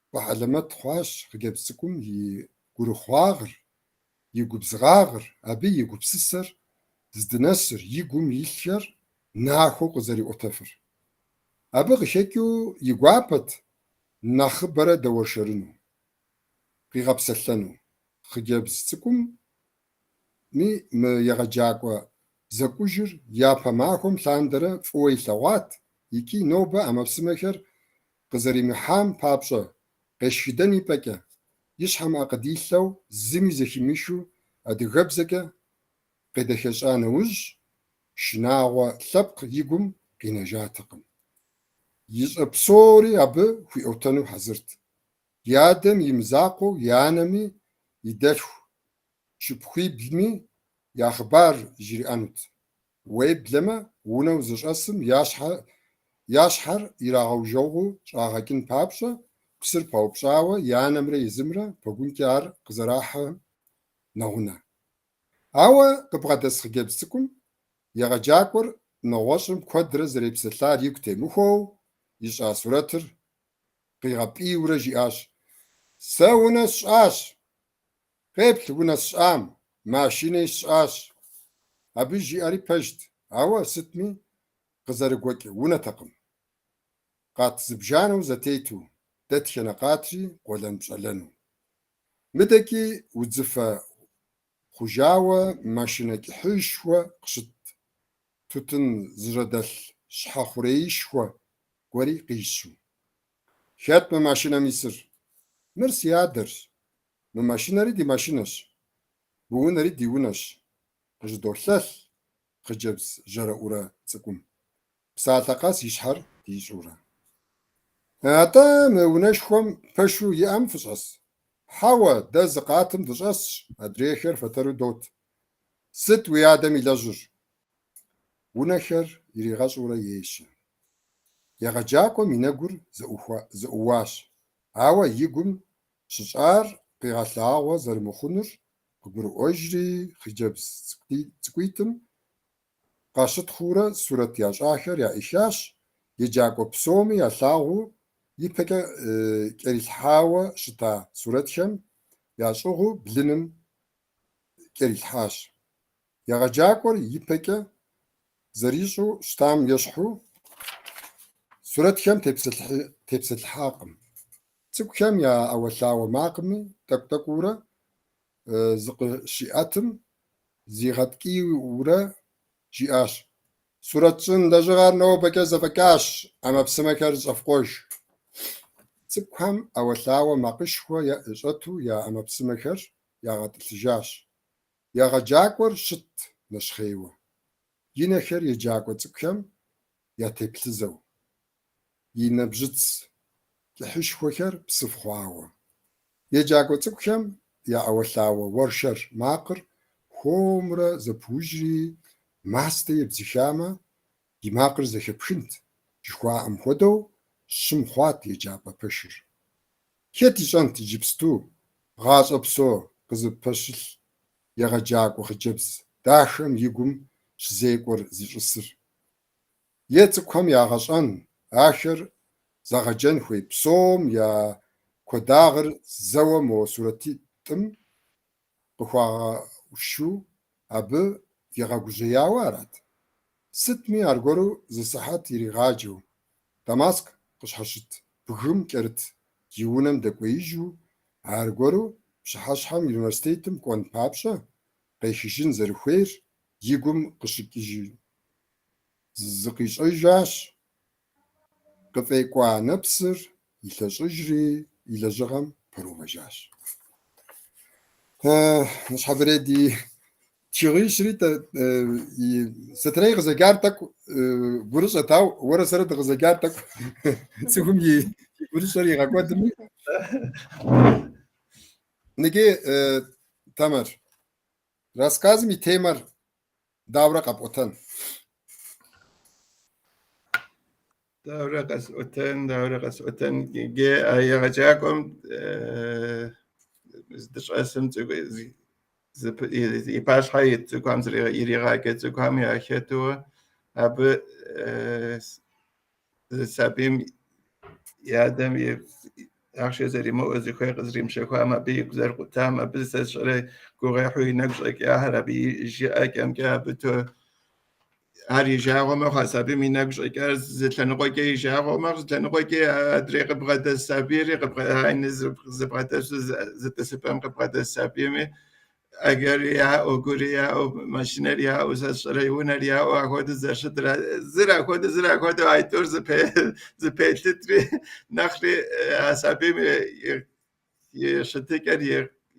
фӏэхьэлэмэт хъуащ хъыджэбз цӏыкӏум и гурыхуагъыр, и губзыгъагъыр, абы и гупсысэр здынэсыр, и гум илъхэр нахуэу къызэриӏуэтэфыр. Абы къыхэкӏыу и гуапэт нэхъыбэрэ дэуэршэрыну, къигъэпсэлъэну. Хъыджэбз цӏыкӏуми мы егъэджакӏуэ зэкӏужыр япэ махуэм лъандэрэ фӏыуэ илъэгъуат икӏи нобэ ӏэмэпсымэхэр къызэримыхьам папщӏэ къешхыдэн ипӏэкӏэ, и щхьэм ӏэ къыдилъэу зыми зэхимыхыу адыгэбзэкӏэ къедэхэщӏа нэужь, шынагъуэ лъэпкъ и гум къинэжатэкъым. Ищӏэ псори абы хуиӏуэтэну хьэзырт. И адэм и мызакъуэу и анэми, и дэлъху шыпхъуиблми я хъыбар жриӏэнут. Уеблэмэ, унэу зыщӏэсым я щхьэр ирагъэужэгъуу щӏагъэкӏын папщӏэ, псыр паупщӏауэ и анэмрэ езымрэ пэгункӏэ ар къызэрахьым нэгъунэ. Ауэ къыбгъэдэс хъыджэбз цӏыкӏум егъэджакӏуэр нэгъуэщӏым куэдрэ зэрепсэлъар игу темыхуэу ищӏа сурэтыр къигъэпӏийурэ жиӏащ: Сэ унэ сщӏащ! Къеплъ унэ сщӏам, машинэи сщӏащ. Абы жиӏэри пэжт, ауэ сытми къызэрыгуэкӏ унэтэкъым. Къат зыбжанэу зэтету, дэтхэнэ къатри къуэлэн-пщӏэлэну. Мыдэкӏи удзыфэ хъужауэ машинэ кӏыхьышхуэ къыщытт, тутын зыжьэдэлъ щхьэ хъуреишхуэ гуэри къищу. Хэт мы машинэм исыр? Мыр си адэрщ. Мы машинэри ди машинэщ, мы унэри ди унэщ, къыжьэдолъэлъ хъыджэбз жьэрэӏурэ цӏыкӏум, псалъэ къэс и щхьэр дищӏурэ. Атӏэ мы унэшхуэм пэшу иӏэм фыщӏэс? Хьэуэ, дэ зы къатым дыщӏэсщ, адрейхэр фэтэру дот. Сыт уи адэм илэжьыр? Унэхэр иригъэщӏурэ ещэ. Егъэджакӏуэм и нэгур зэӏууащ, ауэ и гум щыщӏар къигъэлъагъуэ зэрымыхъунур къыгурыӏуэжри, хъыджэбз цӏыкӏуитӏым къащытхъуурэ сурэт ящӏахэр яӏихащ, еджакӏуэ псоми ялъагъуу ипэкӏэ кӏэрилъхьауэ щыта сурэтхэм ящӏыгъуу блыным кӏэрилъхьащ. Егъэджакӏуэр ипэкӏэ зэрищӏу щытам ещхьу, сурэтхэм тепсэлъыхьакъым. Цӏыкӏухэм я ӏэуэлъауэ макъми тӏэкӏу-тӏэкӏуурэ зыкъыщиӏэтым, зигъэткӏийурэ жиӏащ: Сурэт щӏын лэжьыгъэр нобэкӏэ зэфӏэкӏащ, ӏэмэпсымэхэр зэщӏэфкъуэж. Цӏыкӏухэм ӏэуэлъауэ макъышхуэ щӏэту я ӏэмэпсымэхэр ягъэтӏылъыжащ. Егъэджакӏуэр щытт нэщхъейуэ, и нэхэр еджакӏуэ цӏыкӏухэм ятеплъызэу, и нэбжьыц кӏыхьышхуэхэр псыф хъуауэ. Еджакӏуэ цӏыкӏухэм я ӏэуэлъауэ уэршэр макъыр хуэмурэ зэпыужри, мастэ ебдзыхамэ, и макъыр зэхэпхынт, жыхуаӏэм хуэдэу щым хъуат еджапӏэ пэшыр. Хэт ищӏэнт иджыпсту гъащӏэ псо къызыпэщылъ егъэджакӏуэ хъыджэбз дахэм и гум щызекӏуэр зищӏысыр? Е цӏыкӏухэм ягъэщӏэн, ахэр зэгъэджэн хуей псом я куэдагъыр зэуэ мо сурэтитӏым къыхуагъэушу абы игъэгужьеяуэ арат? Сытми, аргуэру зы сыхьэт иригъаджэу, Дамаск къыщхьэщыт бгым кӏэрыт и унэм дэкӏуеижу, аргуэру пщыхьэщхьэм университетым кӏуэн папщӏэ, къехыжын зэрыхуейр и гум къыщыкӏыжым зыкъищӏэжащ, къыфӏекӏуа нэпсыр илъэщӏыжри, и лэжьыгъэм пэрыувэжащ. Ныщхьэбэрей ди тхыгъищри Сэтэней къызэджар тӏэкӏу гурыщӏэт, ауэ уэрэ сэрэ дыкъызэджар тӏэкӏу цӏыхум и гурыщӏэр игъэкӏуэдми. Ныджы, Тэмэр, рассказым и темэр дауэрэ къэпӏуэтэн? Дауэрэ къэсӏуэтэн, дауэрэ къэсӏуэтэн. Иджы а егъэджакӏуэм здыщӏэсым и пащхьэ ит цӏыкӏухэм иригъаджэ цӏыкӏухэм яхэту абы зы сабийм и адэм и ахъшэ зэримыӏэу зыхуей къызэримыщэхуам, абы игу зэрыкъутам, абы сэ сщӏэрэ гугъуехьу и нэгу щӏэкӏахэр, абы и жыӏэкӏэмкӏэ абы ар и жагъуэ мэхъу, а сабийм и нэгу щӏэкӏар зы лъэныкъуэкӏэ и жагъуэ мэхъу, зы лъэныкъуэкӏи адрей къыбгъэдэс сабийри, зыбгъэдэсу зы тӏысыпӏэм къыбгъэдэс сабийми ӏэджэри яӏэу, гури яӏэу, машинэр яӏэу, сэ сщӏэрэ унэр яӏэу ахуэдэу зэрыщытыр, зыр ахуэдэу, зыр ахуэдэу, айтӏур зэпелъытри, нэхъри а сабийм и щытыкӏэр,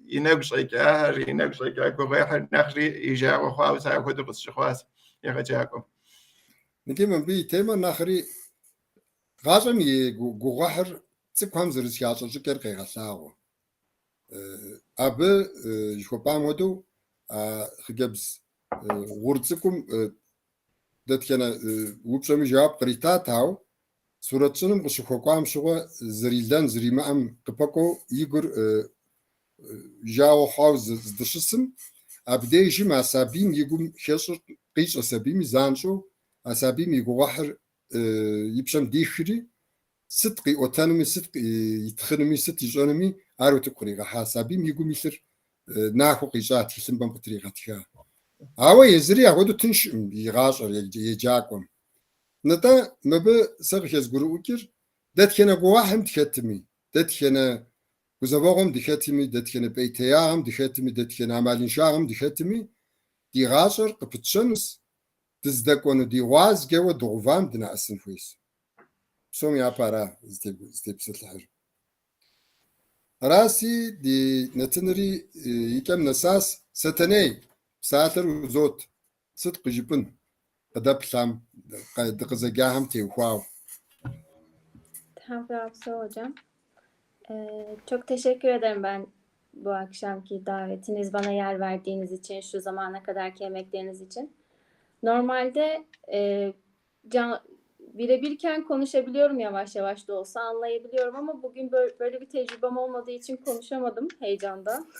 и нэгу щӏэкӏахэр, и нэгу щӏэкӏа гугъуехьыр нэхъри и жагъуэ хъуауэ сэ ахуэдэу къысщыхъуащ егъэджакӏуэм. Икӏи мыбы и темэр нэхъри гъащӏэм и гугъуехьыр цӏыкӏухэм зэрызыхащӏэ щӏыкӏэр къегъэлъагъуэ. Абы жыхуэпӏам хуэдэу а хъыджэбз гъур цӏыкӏум дэтхэнэ упщӏэми жэуап къритат, ауэ сурэт щӏыным къыщыхуэкӏуам щыгъуэ зэрилэн зэримыӏэм къыпэкӏуэу и гур жагъуэ хъуауэ здыщысым, абдежым а сабийм и гум хэщӏыр къищӏэ сабийми занщӏэу а сабийм и гугъуехьыр и пщэм дихри, сыт къиӏуэтэнуми, сыт итхъынуми, сыт ищӏэнуми ар утыку къригъэхьа. Сабийм и гум илъыр нахуэ къищӏа, тхылъымпӏэм къытригъэтха. Ауэ езыри апхуэдэу тыншкъым и гъащӏэр еджакӏуэм. Нтӏэ, мыбы сэ къыхэзгурыӏукӏыр дэтхэнэ гугъуехьым дыхэтми, дэтхэнэ гузэвэгъуэм дыхэтми, дэтхэнэ пӏейтеягъэм дыхэтми, дэтхэнэ амалыншагъэм дыхэтми, ди гъащӏэр къыпытщэнущ, дыздэкӏуэну ди гъуазджэуэ дгъэувам дынэӏэсын хуейщ. Псом япэ ара зытепсэлъыхьыр. Араси, ди нэтынри и кӏэм нэсащ. Сэтэней, псалъэр узот. Сыт къыжыпӏын къыдэплъам, дыкъызэджахэм теухуауэ? Тхьэм фигъэпсэу, hocam. Çok teşekkür ederim ben bu akşamki davetiniz, bana yer verdiğiniz için, şu zamana kadarki emekleriniz için. Normalde birebirken konuşabiliyorum yavaş yavaş da olsa anlayabiliyorum ama bugün böyle bir tecrübem olmadığı için konuşamadım heyecandan.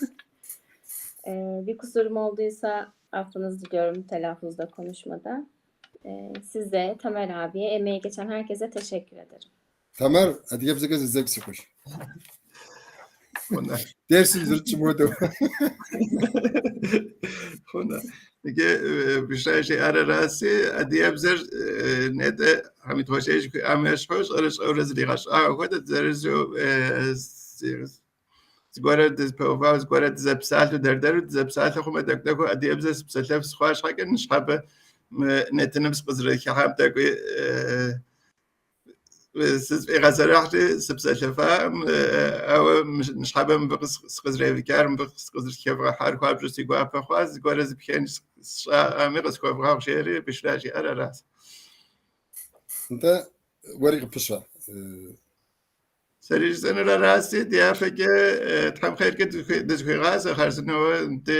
Bir kusurum olduysa affınızı diliyorum telaffuzda konuşmada. Size, Tamer abiye, emeği geçen herkese teşekkür ederim. Tamer, адыгэбзэкӏэ зэдзэкӏ си къуэш. Хъунэ. Дерсым зэрытщӏым хуэдэу. Хъунэ. Иджы Бышра жиӏар араси, адыгэбзэр нетӏэ Хьэмид Хъуэжэ жыхуиӏам ещхьу щӏэрыщӏэурэ зригъэщӏауэ хуэдэт, зырызу зыгуэрэ дызэпэувауэ, зыгуэрэ дызэпсалъэу, дэр-дэру дызэпсалъэ хъумэ, тӏэкӏу-тӏэкӏуу адыгэбзэ сыпсэлъэф сыхъуа щхьэкӏэ, ныщхьэбэ мы нэтыным сыкъызэрыхыхьам тӏэкӏуи сызэфӏигъэзэрыхьри сыпсэлъэфакъым, ауэ ныщхьэбэ мыбы сыкъызэревджар, мыбы сыкъызэрыхэвгъэхьар хуабжьу си гуапэ хъуа, зыгуэрэ зы пхэнж сщӏаӏами къысхуэвгъэгъу, жери Бышра жиӏар аращ. Нтӏэ, уэри къыпыщэ. Сэри жысӏэнур араси, дяпэкӏэ Тхьэм хъеркӏэ дызыхуигъазэ хъарзынэу дэ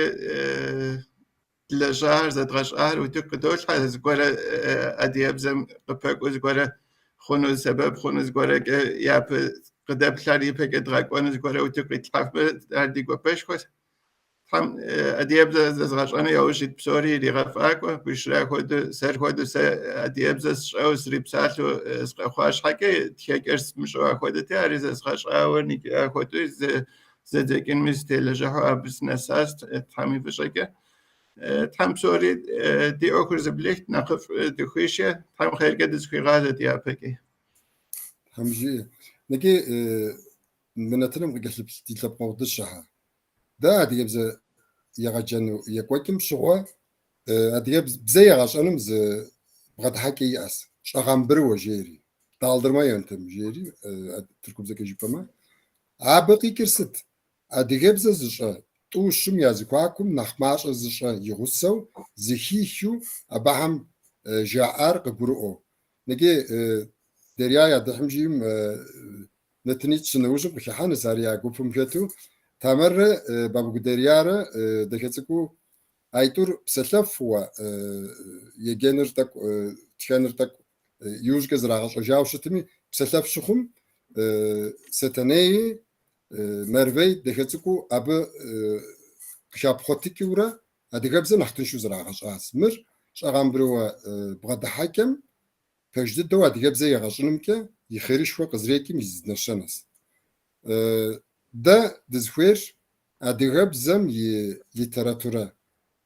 длэжьахэр, зэдгъэщӏахэр утыку къыдолъхьэ, зыгуэрэ адыгэбзэм къыпэкӏуэу зыгуэрэ хъуну, сэбэп хъуну, зыгуэрэкӏэ япэ къыдэплъар ипэкӏэ дгъэкӏуэну, зыгуэрэ утыку къитлъхьэфмэ, ар ди гуапэшхуэщ. Тхьэм адыгэбзэ зэзыгъэщӏэну яужь ит псори иригъэфӏакӏуэ, Бышра хуэдэу, сэр хуэдэу сэ адыгэбзэ сщӏэуэ срипсалъэу сыкъэхъуа щхьэкӏэ, тхэкӏэр сымыщӏэу ахуэдэти, ари зэзгъэщӏауэ ахуэдэу зэдзэкӏынми сытелэжьыхьу абы сынэсащ Тхьэм и фӏыщӏэкӏэ. Тхьэм псори ди ӏуэхур зэблихт, нэхъыфӏ дыхуишэ, Тхьэм хъеркӏэ дызыхуигъазэ дяпэкӏи. Тхьэм жиӏэ. Икӏи мы нэтыным къыкӏэлъыплъ ди лъэпкъэгъу дыщэхэр. Дэ адыгэбзэ егъэджэну екӏуэкӏым щыгъуэ адыгэбзэ егъэщӏэным зы бгъэдыхьэкӏэ иӏэс, щӏэгъэмбрыуэ жери, daldırma yöntemi жери, тыркубзэкӏэ жыпӏэмэ. Абы къикӏыр сыт? Адыгэбзэ зыщӏэ тӏу-щым я зэхуакум нэхъ мащӏэ зыщӏэ и гъусэу зэхихыу абыхэм жаӏар къыгурыӏуэу. Икӏи Деря ядыхьым жиӏэм нэтынитӏ щы нэужьым къыхыхьэнущ ар я гупым хэту. Тамэррэ Бабыгу Дерярэ дахэ цӏыкӏуу айтӏур псэлъэфуэ еджэныр тӏэкӏу, тхэныр тӏэкӏу иужькӏэ зрагъэщӏэжауэ щытми, псэлъэф щыхъум Сэтэнеи Мервей дахэ цӏыкӏуу абы къыхапхъуэтыкӏыурэ адыгэбзэ нэхъ тыншу зрагъэщӏащ. Мыр щӏэгъэмбрыуэ бгъэдыхьэкӏэм пэж дыдэу адыгэбзэ егъэщӏынымкӏэ и хъерышхуэ къызэрекӏым и зы нэщэнэщ. Дэ дызыхуейр адыгэбзэм и литературэ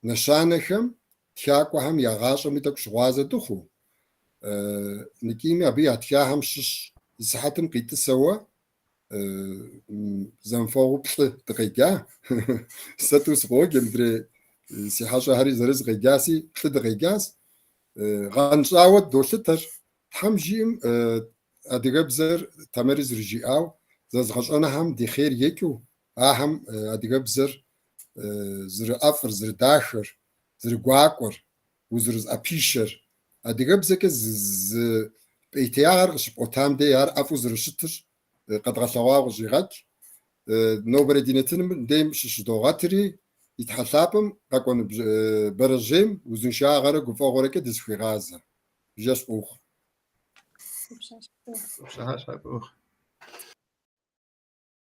нэщанэхэм тхакӏуэхэм я гъащӏэми тӏэкӏу щыгъуазэ дыхъуу, ныкӏийми абы ятхахэм щыщ зы сыхьэтым къитӏысэуэ зэмыфэгъуу плӏы дыкъеджа. Сэ тӏу сыкъоджэ, мыдрей си хьэщӏэхэри зырыз къеджаси, плӏы дыкъеджащ. Гъэнщӏауэ долъытэр. Тхьэм жиӏэм адыгэбзэр Тамэри зэрыжиӏау, зэзгъэщӏэнухэм ди хъер екӏыу, ахэм адыгэбзэр зэрыӏэфӏыр, зэрыдахэр, зэрыгуакӏуэр, узэрызӏэпишэр, адыгэбзэкӏэ зы пӏейтеягъэр къыщыпӏуэтам дей ар ӏэфӏу зэрыщытыр къэдгъэлъэгъуауэ къыщӏигъэкӏ. Нобэрей ди нэтыным дейм щыщыдогъэтри, и Тхьэ лъапӏэм къэкӏуэну бэрэжьейм узыншагъэрэ гуфӏэгъуэрэкӏэ дызыхуигъазэ. Жэщ фӏы ухъу. Пщыхьэщхьэ фӏы ухъу.